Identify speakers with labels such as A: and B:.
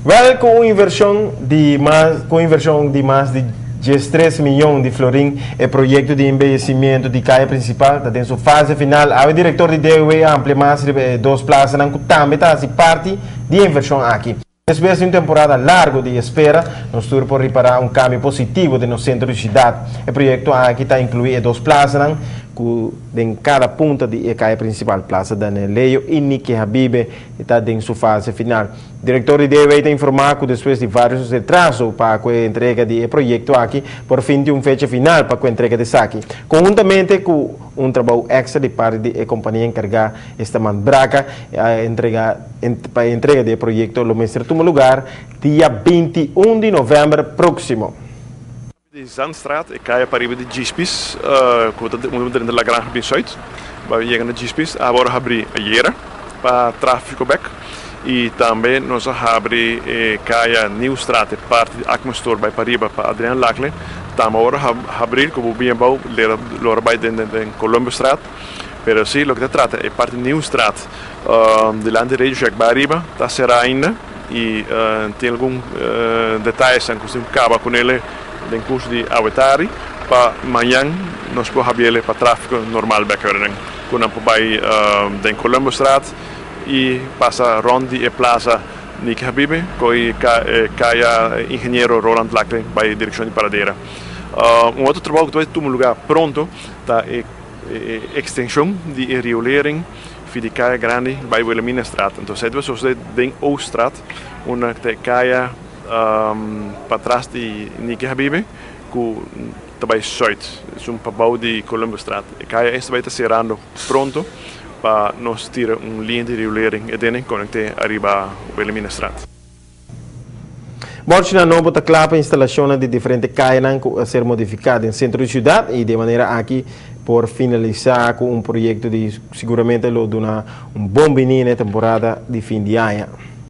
A: Wel, cu inversion di mas di 13 miyon di florin, e proyecto di embeyecimento di caya principal ta den su fase final. E director di DOW a amplia mas dos plaza cu tambe ta parti di e inversion aki. Despues di un temporada largo di espera, nos tur por ripara un cambio positivo den centro di ciudad. E proyecto aki ta inclui dos plaza cu den cada punta di caya principal, Plaza Daniel Leo y Niki Habibe, ta den su fase final. Director di DOW ta informa cu despues di varios retraso pa e entrega di e proyecto aki, por fin tin un fecha final pa e entrega di esaki. Conhuntamente cu un trabou extra di parti di e compania encarga, esta Mandraka, pa entrega di e proyecto lo mester tuma luga dia 21 di november proximo.
B: Di Zandstraat, e caya pariba di Djispis, cu ta den La Granja bin Zuid. Bay yega na Djispis, awor a habri ayera pa trafico bek. Y tambe nos a habri caya Nieuwstraat, parti di Acme Store bay pariba pa Adriaan Lacle. Tambe awor a habri, como bin abou, lora bay den Columbusstraat. Pero si, loke ta trata e parti Nieuwstraat, dilanti Radio Shack bay ariba, ta sera ainda y tin algun detaye cu tin caba cu ne den curso di awe tardi pa mañan nos por habri pa trafico normal bek, cu nan por bay den Columbusstraat y pasa rond di Plaza Niki Habibe, cu caya Ingeniero Roland Lacle bay direccion di Paradera. Un otro trabou cu ta tuma luga pronto ta e extension di riolering for di Caya Grandi bay Wilhelminastraat. Anto, esey ta den Ooststraat, unda e caya patras di Niki Habibe, cu ta bay Zuid, un pabou di Columbusstraat. E caya esta bay ta cerrando pronto pa nos tira un liña di riolering y den conecta ariba Wilhelminastraat.
A: Borchinan nobo ta cla pa instalacion di diferente caya a ser modifica den centro di ciudad y di manera aki por finalisa cu un proyecto di siguramente lo duna un bon bini na temporada di fin di aña.